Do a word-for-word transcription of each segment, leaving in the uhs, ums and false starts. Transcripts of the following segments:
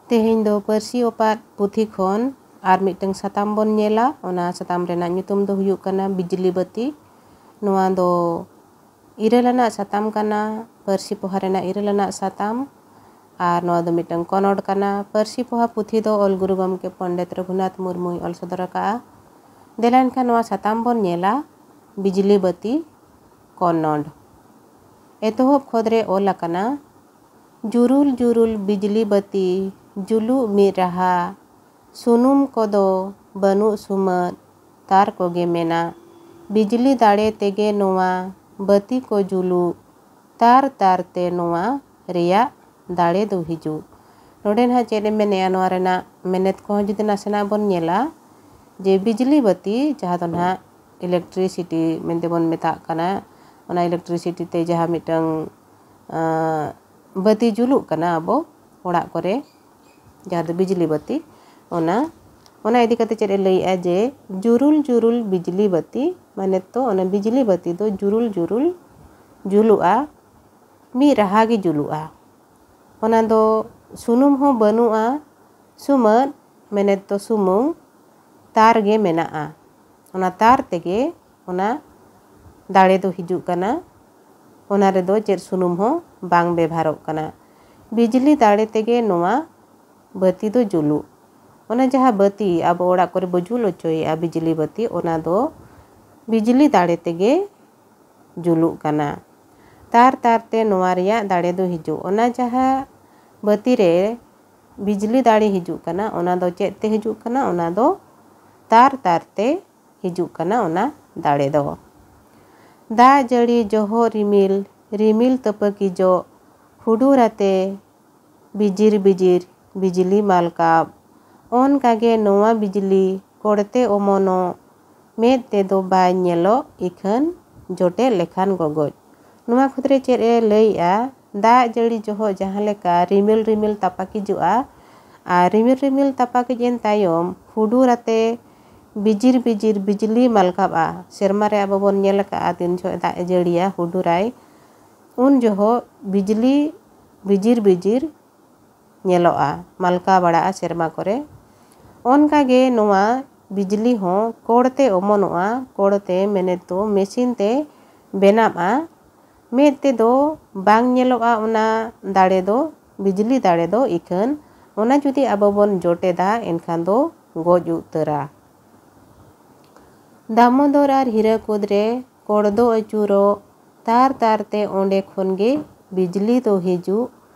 ᱛᱮᱦᱮᱧ ᱫᱚ ᱯᱟᱹᱨᱥᱤ ᱚᱯᱟᱛ ᱯᱩᱛᱷᱤ ᱠᱷᱚᱱ ᱟᱨ ᱢᱤᱫᱴᱟᱝ ᱥᱟᱛᱟᱢ ᱵᱚᱱ ᱧᱮᱞᱟ᱾ ᱚᱱᱟ ᱥᱟᱛᱟᱢ ᱨᱮᱱᱟᱜ ᱧᱩᱛᱩᱢ ᱫᱚ ᱦᱩᱭᱩᱜ ᱠᱟᱱᱟ ᱵᱤᱡᱽᱞᱤ ᱵᱟᱹᱛᱤ᱾ ᱱᱚᱣᱟ ᱫᱚ ᱤᱨᱟᱹᱞ ᱟᱱᱟᱜ ᱥᱟᱛᱟᱢ ᱠᱟᱱᱟ, ᱯᱟᱹᱨᱥᱤ ᱯᱚᱦᱟ ᱨᱮᱱᱟᱜ ᱤᱨᱟᱹᱞ ᱟᱱᱟᱜ ᱥᱟᱛᱟᱢ᱾ ᱟᱨ ᱱᱚᱣᱟ ᱫᱚ ᱢᱤᱫᱴᱟᱝ ᱠᱚᱱᱚᱰ ᱠᱟᱱᱟ᱾ ᱯᱟᱹᱨᱥᱤ ᱯᱚᱦᱟ ᱯᱩᱛᱷᱤ ᱫᱚ ᱚᱞ ᱜᱩᱨᱩ ᱜᱚᱢᱠᱮ ᱯᱚᱱᱰᱤᱛ ᱨᱚᱜᱷᱩᱱᱟᱛᱷ ᱢᱩᱨᱢᱩᱭ ᱚᱞ ᱥᱚᱫᱚᱨ ᱟᱠᱟᱫᱼᱟ᱾ ᱫᱮᱞᱟ ᱮᱱᱠᱷᱟᱱ ᱱᱚᱣᱟ ᱥᱟᱛᱟᱢ ᱵᱚᱱ ᱧᱮᱞᱟ, ᱵᱤᱡᱽᱞᱤ ᱵᱟᱹᱛᱤ ᱠᱚᱱᱚᱰ᱾ ᱮᱛᱚᱦᱚᱵ ᱠᱷᱚᱫ ᱨᱮ ᱚᱞ ᱟᱠᱟᱱᱟ, ᱡᱩᱨᱩᱞ ᱡᱩᱨᱩᱞ ᱵᱤᱡᱽᱞᱤ ᱵᱟᱹᱛᱤ, ᱡᱩᱞᱩᱜ ᱢᱤᱫ ᱨᱟᱦᱟ, ᱥᱩᱱᱩᱢ ᱠᱚᱫᱚ ᱵᱟᱹᱱᱩᱜ ᱥᱩᱢᱟᱹᱫ, ᱛᱟᱨ ᱠᱚᱜᱮ ᱢᱮᱱᱟᱜ᱾ ᱵᱤᱡᱽᱞᱤ ᱫᱟᱲᱮ ᱛᱮᱜᱮ ᱱᱚᱣᱟ ᱵᱟᱹᱛᱤ ᱠᱚ ᱡᱩᱞᱩᱜ, ᱛᱟᱨ ᱛᱟᱨ ᱛᱮ ᱱᱚᱣᱟ ᱨᱮᱭᱟᱜ ᱫᱟᱲᱮ ᱫᱚ ᱦᱤᱡᱩᱜ᱾ ᱱᱚᱰᱮ ᱱᱟᱦᱟᱜ ᱪᱮᱫ ᱮ ᱢᱮᱱᱮᱜᱼᱟ, ᱱᱚᱣᱟ ᱨᱮᱱᱟᱜ ᱢᱮᱱᱮᱛ ᱠᱚᱦᱚᱸ ᱡᱩᱫᱤ ᱱᱟᱥᱮᱱᱟᱜ ᱵᱚᱱ ᱧᱮᱞᱟ, ᱡᱮ ᱵᱤᱡᱽᱞᱤ ᱵᱟᱹᱛᱤ, ᱡᱟᱦᱟᱸ ᱫᱚ ᱱᱟᱦᱟᱜ electricity ᱢᱮᱱᱛᱮ ᱵᱚᱱ ᱢᱮᱛᱟᱜ ᱠᱟᱱᱟ, ᱚᱱᱟ electricity ᱛᱮ ᱡᱟᱦᱟᱸ ᱢᱤᱫᱴᱟᱝ, ᱟᱸ, ᱵᱟᱹᱛᱤ ᱡᱩᱞᱩᱜ ᱠᱟᱱᱟ ᱟᱵᱚ ᱚᱲᱟᱜ ᱠᱚᱨᱮ, ᱡᱟᱦᱟᱸ ᱫᱚ ᱵᱤᱡᱽᱞᱤ ᱵᱟᱹᱛᱤ, ᱚᱱᱟ, ᱚᱱᱟ ᱤᱫᱤ ᱠᱟᱛᱮ ᱪᱮᱫ ᱮ ᱞᱟᱹᱭᱮᱜᱼᱟ ᱡᱮ ᱡᱩᱨᱩᱞ ᱡᱩᱨᱩᱞ ᱵᱤᱡᱽᱞᱤ ᱵᱟᱹᱛᱤ, ᱢᱟᱱᱮ ᱛᱚ ᱚᱱᱟ ᱵᱤᱡᱽᱞᱤ ᱵᱟᱹᱛᱤ ᱫᱚ ᱡᱩᱨᱩᱞ ᱡᱩᱨᱩᱞ ᱡᱩᱞᱩᱜᱼᱟ, ᱢᱤᱫ ᱨᱟᱦᱟ ᱜᱮ ᱡᱩᱞᱩᱜᱼᱟ᱾ ᱚᱱᱟ ᱫᱚ ᱥᱩᱱᱩᱢ ᱦᱚᱸ ᱵᱟᱹᱱᱩᱜᱼᱟ, ᱥᱩᱢᱟᱹᱫ, ᱢᱮᱱᱮᱛ ᱫᱚ ᱥᱩᱢᱩᱝ, ᱛᱟᱨ ᱜᱮ ᱢᱮᱱᱟᱜᱼᱟ᱾ ᱚᱱᱟ ᱛᱟᱨ ᱛᱮᱜᱮ ᱚᱱᱟ ᱫᱟᱲᱮ ᱫᱚ ᱦᱤᱡᱩᱜ ᱠᱟᱱᱟ᱾ ᱚᱱᱟ ᱨᱮᱫᱚ ᱪᱮᱫ ᱥᱩᱱᱩᱢ ᱦᱚᱸ ᱵᱟᱝ ᱵᱮᱵᱷᱟᱨᱚᱜ ᱠᱟᱱᱟ᱾ ᱵᱤᱡᱽᱞᱤ ᱫᱟᱲᱮ ᱛᱮᱜᱮ ᱱᱚᱣᱟ ᱵᱟᱹᱛᱤ ᱫᱚ ᱡᱩᱞᱩᱜ᱾ ᱚᱱᱟ ᱡᱟᱦᱟᱸ ᱵᱟᱹᱛᱤ ᱟᱵᱚ ᱚᱲᱟᱜ ᱠᱚᱨᱮ ᱵᱚ ᱡᱩᱞ ᱦᱚᱪᱚᱭᱮᱫᱼᱟ, ᱵᱤᱡᱽᱞᱤ ᱵᱟᱹᱛᱤ, ᱚᱱᱟ ᱫᱚ ᱵᱤᱡᱽᱞᱤ ᱫᱟᱲᱮ ᱛᱮᱜᱮ ᱡᱩᱞᱩᱜ ᱠᱟᱱᱟ᱾ ᱛᱟᱨ ᱛᱟᱨ ᱛᱮ ᱱᱚᱣᱟ ᱨᱮᱭᱟᱜ ᱫᱟᱲᱮ ᱫᱚ ᱦᱤᱡᱩᱜ᱾ ᱚᱱᱟ ᱡᱟᱦᱟᱸ ᱵᱟᱹᱛᱤ ᱨᱮ ᱵᱤᱡᱽᱞᱤ ᱫᱟᱲᱮ ᱦᱤᱡᱩᱜ ᱠᱟᱱᱟ, ᱚᱱᱟ ᱫᱚ ᱪᱮᱫ ᱛᱮ ᱦᱤᱡᱩᱜ ᱠᱟᱱᱟ? ᱚᱱᱟ ᱫᱚ ᱛᱟᱨ ᱛᱟᱨ ᱛᱮ ᱦᱤᱡᱩᱜ ᱠᱟᱱᱟ ᱚᱱᱟ ᱫᱟᱲᱮ ᱫᱚ᱾ ᱫᱟᱜ ᱡᱟᱹᱲᱤ ᱡᱚᱦᱚᱜ ᱨᱤᱢᱤᱞ, ᱨᱤᱢᱤᱞ ᱛᱟᱹᱯᱟᱹᱠᱤ ᱡᱚᱜ, ᱦᱩᱰᱩᱨ ᱟᱛᱮ ᱵᱤᱡᱤᱨ ᱵᱤᱡᱤᱨ ᱵᱤᱡᱽᱞᱤ ᱢᱟᱞᱠᱟᱵ᱾ ᱚᱱᱠᱟᱜᱮ ᱱᱚᱣᱟ ᱵᱤᱡᱽᱞᱤ ᱠᱚᱲᱛᱮ ᱚᱢᱚᱱᱚᱜ, ᱢᱮᱫ ᱛᱮᱫᱚ ᱵᱟᱭ ᱧᱮᱞᱚᱜ, ᱤᱠᱷᱟᱹᱱ ᱡᱚᱴᱮᱫ ᱞᱮᱠᱷᱟᱱ ᱜᱚᱜᱚᱡ᱾ ᱱᱚᱣᱟ ᱠᱷᱚᱸᱫᱽᱨᱮ ᱪᱮᱫ ᱮ ᱞᱟᱹᱭᱮᱜᱼᱟ? ᱫᱟᱜ ᱡᱟᱹᱲᱤ ᱡᱚᱦᱚᱜ ᱡᱟᱦᱟᱸ ᱞᱮᱠᱟ ᱨᱤᱢᱤᱞ ᱨᱤᱢᱤᱞ ᱛᱟᱯᱟᱠᱤᱡᱚᱜᱼᱟ, ᱟᱨ ᱨᱤᱢᱤᱞ ᱨᱤᱢᱤᱞ ᱛᱟᱯᱟᱠᱤᱡ ᱮᱱ ᱛᱟᱭᱚᱢ ᱦᱩᱰᱩᱨ ᱟᱛᱮ ᱵᱤᱡᱤᱨ ᱵᱤᱡᱤᱨ ᱵᱤᱡᱽᱞᱤ ᱢᱟᱞᱠᱟᱵᱼᱟ᱾ ᱥᱮᱨᱢᱟ ᱨᱮ ᱟᱵᱚ ᱵᱚᱱ ᱧᱮᱞ ᱟᱠᱟᱫᱼᱟ, ᱛᱤᱱ ᱡᱚᱦᱚᱜ ᱫᱟᱜ ᱮ ᱡᱟᱹᱲᱤᱭᱟ, ᱦᱩᱰᱩᱨᱟᱭ, ᱩᱱ ᱡᱚᱦᱚᱜ ᱵᱤᱡᱽᱞᱤ ᱵᱤᱡᱤᱨ ᱵᱤᱡᱤᱨ ᱧᱮᱞᱚᱜᱼᱟ, ᱢᱟᱞᱠᱟᱣ ᱵᱟᱲᱟᱜᱼᱟ ᱥᱮᱨᱢᱟ ᱠᱚᱨᱮ᱾ ᱚᱱᱠᱟᱜᱮ ᱱᱚᱣᱟ ᱵᱤᱡᱽᱞᱤ ᱦᱚᱸ ᱠᱚᱲ ᱛᱮ ᱚᱢᱚᱱᱚᱜᱼᱟ, ᱠᱚᱲ ᱛᱮ ᱢᱮᱱᱮᱫ ᱫᱚ ᱢᱮᱥᱤᱱ ᱛᱮ ᱵᱮᱱᱟᱜᱼᱟ᱾ ᱢᱮᱫ ᱛᱮᱫᱚ ᱵᱟᱝ ᱧᱮᱞᱚᱜᱼᱟ ᱚᱱᱟ ᱫᱟᱲᱮ ᱫᱚ, ᱵᱤᱡᱽᱞᱤ ᱫᱟᱲᱮ ᱫᱚ ᱤᱠᱷᱟᱹᱱ᱾ ᱚᱱᱟ ᱡᱩᱫᱤ ᱟᱵᱚ ᱵᱚᱱ ᱡᱚᱴᱮᱫᱟ, ᱮᱱᱠᱷᱟᱱ ᱫᱚ ᱜᱚᱡ ᱩᱛᱟᱹᱨᱟ᱾ ᱫᱟᱢᱳᱫᱚᱨ ᱟᱨ ᱦᱤᱨᱟᱹᱠᱩᱫᱽ ᱨᱮ ᱠᱚᱲ ᱫᱚ ᱟᱹᱪᱩᱨᱚᱜ, ᱛᱟᱨ ᱛᱟᱨ ᱛᱮ ᱚᱸᱰᱮ ᱠᱷᱚᱱ ᱜᱮ ᱵᱤᱡᱽᱞᱤ ᱫᱚ ᱦᱤᱡᱩᱜ᱾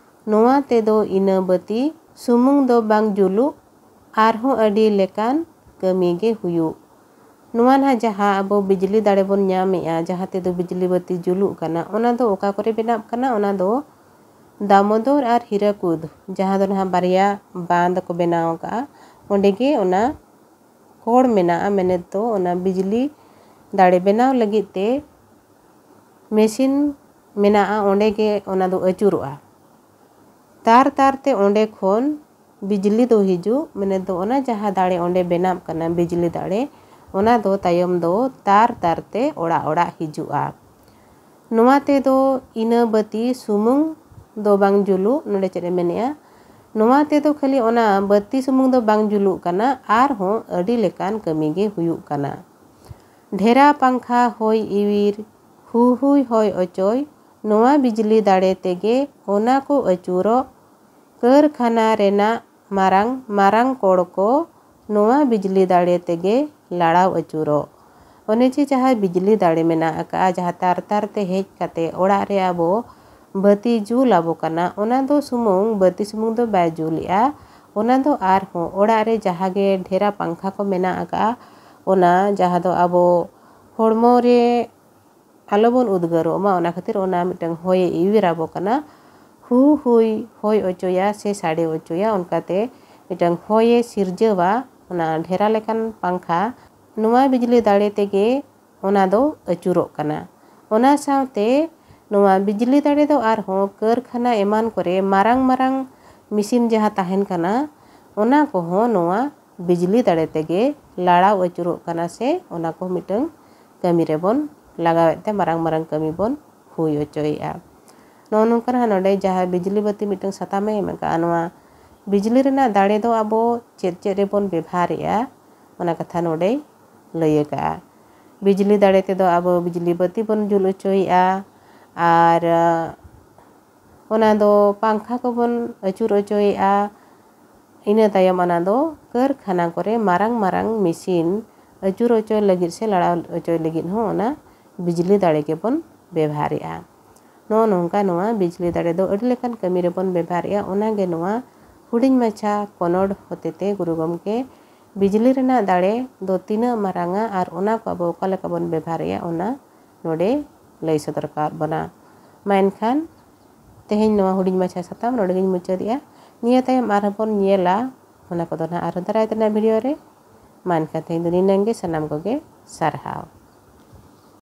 ᱱᱚᱣᱟ ᱛᱮᱫᱚ ᱤᱱᱟᱹ ᱵᱟᱹᱛᱤ ᱥᱩᱢᱩᱝ ᱫᱚ ᱵᱟᱝ ᱡᱩᱞᱩᱜ, ᱟᱨᱦᱚᱸ ᱟᱹᱰᱤ ᱞᱮᱠᱟᱱ ᱠᱟᱹᱢᱤ ᱜᱮ ᱦᱩᱭᱩᱜ᱾ ᱱᱚᱣᱟ ᱱᱟᱦᱟᱜ ᱡᱟᱦᱟᱸ ᱟᱵᱚ ᱵᱤᱡᱽᱞᱤ ᱫᱟᱲᱮ ᱵᱚᱱ ᱧᱟᱢᱮᱜᱼᱟ, ᱡᱟᱦᱟᱸ ᱛᱮᱫᱚ ᱵᱤᱡᱽᱞᱤ ᱵᱟᱹᱛᱤ ᱡᱩᱞᱩᱜ ᱠᱟᱱᱟ, ᱚᱱᱟ ᱫᱚ ᱚᱠᱟ ᱠᱚᱨᱮ ᱵᱮᱱᱟᱜ ᱠᱟᱱᱟ? ᱚᱱᱟ ᱫᱚ ᱫᱟᱢᱳᱫᱚᱨ ᱟᱨ ᱦᱤᱨᱟᱹᱠᱩᱫᱽ, ᱡᱟᱦᱟᱸ ᱫᱚ ᱱᱟᱦᱟᱜ ᱵᱟᱨᱭᱟ ᱵᱟᱸᱫᱷ ᱠᱚ ᱵᱮᱱᱟᱣ ᱟᱠᱟᱫᱼᱟ, ᱚᱸᱰᱮ ᱜᱮ ᱚᱱᱟ ᱠᱚᱲ ᱢᱮᱱᱟᱜᱼᱟ, ᱢᱮᱱᱮᱫ ᱫᱚ ᱚᱱᱟ ᱵᱤᱡᱽᱞᱤ ᱫᱟᱲᱮ ᱵᱮᱱᱟᱣ ᱞᱟᱹᱜᱤᱫ ᱛᱮ ᱢᱮᱥᱤᱱ ᱢᱮᱱᱟᱜᱼᱟ, ᱚᱸᱰᱮ ᱜᱮ ᱚᱱᱟ ᱫᱚ ᱟᱹᱪᱩᱨᱚᱜᱼᱟ᱾ ᱛᱟᱨ ᱛᱟᱨ ᱛᱮ ᱚᱸᱰᱮ ᱠᱷᱚᱱ ᱵᱤᱡᱽᱞᱤ ᱫᱚ ᱦᱤᱡᱩᱜ, ᱢᱮᱱᱮᱫ ᱫᱚ ᱚᱱᱟ ᱡᱟᱦᱟᱸ ᱫᱟᱲᱮ ᱚᱸᱰᱮ ᱵᱮᱱᱟᱜ ᱠᱟᱱᱟ, ᱵᱤᱡᱽᱞᱤ ᱫᱟᱲᱮ, ᱚᱱᱟ ᱫᱚ ᱛᱟᱭᱚᱢ ᱫᱚ ᱛᱟᱨ ᱛᱟᱨ ᱛᱮ ᱚᱲᱟᱜ ᱚᱲᱟᱜ ᱦᱤᱡᱩᱜᱼᱟ᱾ ᱱᱚᱣᱟ ᱛᱮᱫᱚ ᱤᱱᱟᱹ ᱵᱟᱹᱛᱤ ᱥᱩᱢᱩᱝ ᱫᱚ ᱵᱟᱝ ᱡᱩᱞᱩᱜ, ᱱᱚᱰᱮ ᱪᱮᱫ ᱮ ᱢᱮᱱᱮᱜᱼᱟ? ᱱᱚᱣᱟ ᱛᱮᱫᱚ ᱠᱷᱟᱹᱞᱤ ᱚᱱᱟ ᱵᱟᱹᱛᱤ ᱥᱩᱢᱩᱝ ᱫᱚ ᱵᱟᱝ ᱡᱩᱞᱩᱜ ᱠᱟᱱᱟ, ᱟᱨᱦᱚᱸ ᱟᱹᱰᱤ ᱞᱮᱠᱟᱱ ᱠᱟᱹᱢᱤ ᱜᱮ ᱦᱩᱭᱩᱜ ᱠᱟᱱᱟ᱾ ᱰᱷᱮᱨᱟ ᱯᱟᱝᱠᱷᱟ ᱦᱚᱭ ᱤᱣᱤᱨ, ᱦᱩ ᱦᱩᱭ ᱦᱚᱭ ᱚᱪᱚᱭ, ᱱᱚᱣᱟ ᱵᱤᱡᱽᱞᱤ ᱫᱟᱲᱮ ᱛᱮᱜᱮ ᱚᱱᱟ ᱠᱚ ᱟᱹᱪᱩᱨᱚᱜ᱾ ᱠᱟᱹᱨᱠᱷᱟᱱᱟ ᱨᱮᱱᱟᱜ ᱢᱟᱨᱟᱝ ᱢᱟᱨᱟᱝ ᱠᱚᱲ ᱠᱚ ᱱᱚᱣᱟ ᱵᱤᱡᱽᱞᱤ ᱫᱟᱲᱮ ᱛᱮᱜᱮ ᱞᱟᱲᱟᱣ ᱟᱹᱪᱩᱨᱚᱜ᱾ ᱚᱱᱮ ᱡᱮ ᱡᱟᱦᱟᱸ ᱵᱤᱡᱽᱞᱤ ᱫᱟᱲᱮ ᱢᱮᱱᱟᱜ ᱟᱠᱟᱫᱼᱟ, ᱡᱟᱦᱟᱸ ᱛᱟᱨ ᱛᱟᱨ ᱛᱮ ᱦᱮᱡ ᱠᱟᱛᱮ ᱚᱲᱟᱜ ᱨᱮ ᱟᱵᱚ ᱵᱟᱹᱛᱤ ᱡᱩᱞ ᱟᱵᱚ ᱠᱟᱱᱟ, ᱚᱱᱟ ᱫᱚ ᱥᱩᱢᱩᱝ, ᱵᱟᱹᱛᱤ ᱥᱩᱢᱩᱝ ᱫᱚ ᱵᱟᱭ ᱡᱩᱞᱮᱜᱼᱟ᱾ ᱚᱱᱟ ᱫᱚ ᱟᱨᱦᱚᱸ ᱚᱲᱟᱜ ᱨᱮ ᱡᱟᱦᱟᱸ ᱜᱮ ᱰᱷᱮᱨᱟ ᱯᱟᱝᱠᱷᱟ ᱠᱚ ᱢᱮᱱᱟᱜ ᱟᱠᱟᱫᱼᱟ, ᱚᱱᱟ ᱡᱟᱦᱟᱸ ᱫᱚ ᱟᱵᱚ ᱦᱚᱲᱢᱚ ᱨᱮ ᱟᱞᱚ ᱵᱚᱱ ᱩᱫᱽᱜᱟᱹᱨᱚᱜ ᱢᱟ, ᱚᱱᱟ ᱠᱷᱟᱹᱛᱤᱨ ᱚᱱᱟ ᱢᱤᱫᱴᱟᱝ ᱦᱚᱭᱮ ᱤᱣᱤᱨ ᱟᱵᱚ ᱠᱟᱱᱟ᱾ ᱦᱩ ᱦᱩᱭ ᱦᱚᱭ ᱚᱪᱚᱭᱟ ᱥᱮ ᱥᱟᱰᱮ ᱚᱪᱚᱭᱟ, ᱚᱱᱠᱟᱛᱮ ᱢᱤᱫᱴᱟᱝ ᱦᱚᱭᱮ ᱥᱤᱨᱡᱟᱹᱣᱟ᱾ ᱚᱱᱟ ᱰᱷᱮᱨᱟ ᱞᱮᱠᱟᱱ ᱯᱟᱝᱠᱷᱟ, ᱱᱚᱣᱟ ᱵᱤᱡᱽᱞᱤ ᱫᱟᱲᱮ ᱛᱮᱜᱮ ᱚᱱᱟ ᱫᱚ ᱟᱹᱪᱩᱨᱚᱜ ᱠᱟᱱᱟ᱾ ᱚᱱᱟ ᱥᱟᱶᱛᱮ ᱱᱚᱣᱟ ᱵᱤᱡᱽᱞᱤ ᱫᱟᱲᱮ ᱫᱚ ᱟᱨᱦᱚᱸ ᱠᱟᱹᱨᱠᱷᱟᱱᱟ ᱮᱢᱟᱱ ᱠᱚᱨᱮ ᱢᱟᱨᱟᱝ ᱢᱟᱨᱟᱝ ᱢᱮᱥᱤᱱ ᱡᱟᱦᱟᱸ ᱛᱟᱦᱮᱱ ᱠᱟᱱᱟ, ᱚᱱᱟ ᱠᱚᱦᱚᱸ ᱱᱚᱣᱟ ᱵᱤᱡᱽᱞᱤ ᱫᱟᱲᱮ ᱛᱮᱜᱮ ᱞᱟᱲᱟᱣ ᱟᱹᱪᱩᱨᱚᱜ ᱠᱟᱱᱟ, ᱥᱮ ᱚᱱᱟ ᱠᱚ ᱢᱤᱫᱴᱟᱝ ᱠᱟᱹᱢᱤ ᱨᱮᱵᱚᱱ ᱞᱟᱜᱟᱣᱮᱫ ᱛᱮ ᱢᱟᱨᱟᱝ ᱢᱟᱨᱟᱝ ᱠᱟᱹᱢᱤ ᱵᱚᱱ ᱦᱩᱭ ᱦᱚᱪᱚᱭᱮᱫᱼᱟ᱾ ᱱᱚᱜᱼᱚ ᱱᱚᱝᱠᱟ ᱱᱟᱦᱟᱜ ᱱᱚᱰᱮ ᱡᱟᱦᱟᱸ ᱵᱤᱡᱽᱞᱤ ᱵᱟᱹᱛᱤ ᱢᱤᱫᱴᱟᱝ ᱥᱟᱛᱟᱢᱮ ᱮᱢ ᱟᱠᱟᱫᱼᱟ, ᱱᱚᱣᱟ ᱵᱤᱡᱽᱞᱤ ᱨᱮᱱᱟᱜ ᱫᱟᱲᱮ ᱫᱚ ᱟᱵᱚ ᱪᱮᱫ ᱪᱮᱫ ᱨᱮᱵᱚᱱ ᱵᱮᱵᱷᱟᱨᱮᱜᱼᱟ, ᱚᱱᱟ ᱠᱟᱛᱷᱟ ᱱᱚᱰᱮᱭ ᱞᱟᱹᱭ ᱟᱠᱟᱫᱼᱟ᱾ ᱵᱤᱡᱽᱞᱤ ᱫᱟᱲᱮ ᱛᱮᱫᱚ ᱟᱵᱚ ᱵᱤᱡᱽᱞᱤ ᱵᱟᱹᱛᱤ ᱵᱚᱱ ᱡᱩᱞ ᱦᱚᱪᱚᱭᱮᱫᱼᱟ, ᱟᱨ ᱚᱱᱟ ᱫᱚ ᱯᱟᱝᱠᱷᱟ ᱠᱚᱵᱚᱱ ᱟᱹᱪᱩᱨ ᱦᱚᱪᱚᱭᱮᱫᱼᱟ᱾ ᱤᱱᱟᱹ ᱛᱟᱭᱚᱢ ᱚᱱᱟ ᱫᱚ ᱠᱟᱹᱨᱠᱷᱟᱱᱟ ᱠᱚᱨᱮ ᱢᱟᱨᱟᱝ ᱢᱟᱨᱟᱝ ᱢᱮᱥᱤᱱ ᱟᱹᱪᱩᱨ ᱦᱚᱪᱚᱭ ᱞᱟᱹᱜᱤᱫ ᱥᱮ ᱞᱟᱲᱟᱣ ᱦᱚᱪᱚᱭ ᱞᱟᱹᱜᱤᱫ ᱦᱚᱸ ᱚᱱᱟ ᱵᱤᱡᱽᱞᱤ ᱫᱟᱲᱮ ᱜᱮᱵᱚᱱ ᱵᱮᱵᱷᱟᱨᱮᱜᱼᱟ᱾ ᱱᱚᱜᱼᱚ ᱱᱚᱝᱠᱟ ᱱᱚᱣᱟ ᱵᱤᱡᱽᱞᱤ ᱫᱟᱲᱮ ᱫᱚ ᱟᱹᱰᱤ ᱞᱮᱠᱟᱱ ᱠᱟᱹᱢᱤ ᱨᱮᱵᱚᱱ ᱵᱮᱵᱷᱟᱨᱮᱜᱼᱟ᱾ ᱚᱱᱟᱜᱮ ᱱᱚᱣᱟ ᱦᱩᱰᱤᱧ ᱢᱟᱪᱷᱟ ᱠᱚᱱᱚᱰ ᱦᱚᱛᱮᱛᱮ ᱜᱩᱨᱩ ᱜᱚᱢᱠᱮ ᱵᱤᱡᱽᱞᱤ ᱨᱮᱱᱟᱜ ᱫᱟᱲᱮ ᱫᱚ ᱛᱤᱱᱟᱹᱜ ᱢᱟᱨᱟᱝᱟ ᱟᱨ ᱚᱱᱟ ᱠᱚ ᱟᱵᱚ ᱚᱠᱟ ᱞᱮᱠᱟ ᱵᱚᱱ ᱵᱮᱵᱷᱟᱨᱮᱜᱼᱟ, ᱚᱱᱟ ᱱᱚᱰᱮ ᱞᱟᱹᱭ ᱥᱚᱫᱚᱨ ᱟᱠᱟᱫ ᱵᱚᱱᱟ᱾ ᱢᱟ ᱮᱱᱠᱷᱟᱱ ᱛᱮᱦᱮᱧ ᱱᱚᱣᱟ ᱦᱩᱰᱤᱧ ᱢᱟᱪᱷᱟ ᱥᱟᱛᱟᱢ ᱱᱚᱰᱮ ᱜᱤᱧ ᱢᱩᱪᱟᱹᱫᱮᱜᱼᱟ᱾ ᱱᱤᱭᱟᱹ ᱛᱟᱭᱚᱢ ᱟᱨᱦᱚᱸ ᱵᱚᱱ ᱧᱮᱞᱟ, ᱚᱱᱟ ᱠᱚᱫᱚ ᱱᱟᱦᱟᱜ ᱟᱨᱦᱚᱸ ᱫᱟᱨᱟᱭ ᱛᱮᱱᱟᱜ ᱵᱷᱤᱰᱤᱭᱳ ᱨᱮ᱾ ᱢᱟ ᱮᱱᱠᱷᱟᱱ ᱛᱮᱦᱮᱧ ᱫᱚ ᱱᱤᱱᱟᱹᱝ ᱜᱮ, ᱥᱟᱱᱟᱢ ᱠᱚᱜᱮ ᱥᱟᱨᱦᱟᱣ᱾